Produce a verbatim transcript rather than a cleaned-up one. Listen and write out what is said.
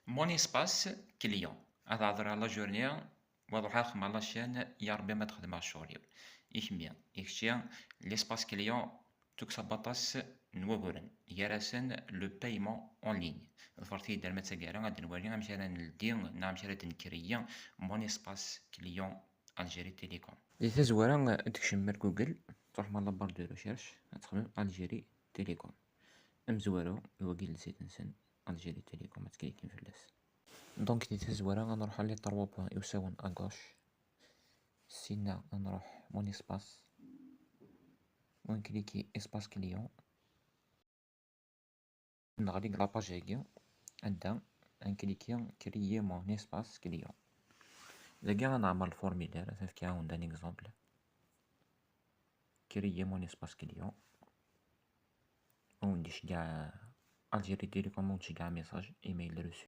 Mon espace client. Ad ɛedreɣ la journée, wa ad ruḥeɣ axxam la chaîne, ya Rebbi ma ad xedmeɣ ccɣel-iw. I kemmi, i kečči, l'espace client, tuksab aṭas n wuguren, gar-asen le paiement en ligne. Ḍefret-iyi-d arma d taggara, ad nwali amek ara neldi neɣ amek ara d-nkriyi Mon espace client Algérie Télécom. Di tazwara, ad d-tkecmem ar Google, truḥem ɣer la barre de recherche, ad texdmem Algérie Télécom. Amezwaru, d wagi i d lsit-nsen, Algérie Télécom, ad tklikim fell-as. Donc, di tazwara, ad nruḥ ɣer les trois points iwsawen à gauche. Sinna ad nruḥ mon espace. Ad nkliki espace client. Neɣli deg la page-agi, anda ad nkliki créer mon espace client. Dagi ad nɛemmer le formulaire, ad nefk yiwen d un exemple. Créer mon espace client. Ad wen-d-iceggeɛ Algérie Télécom, ad wen-d-iceggeɛ message, email reçu.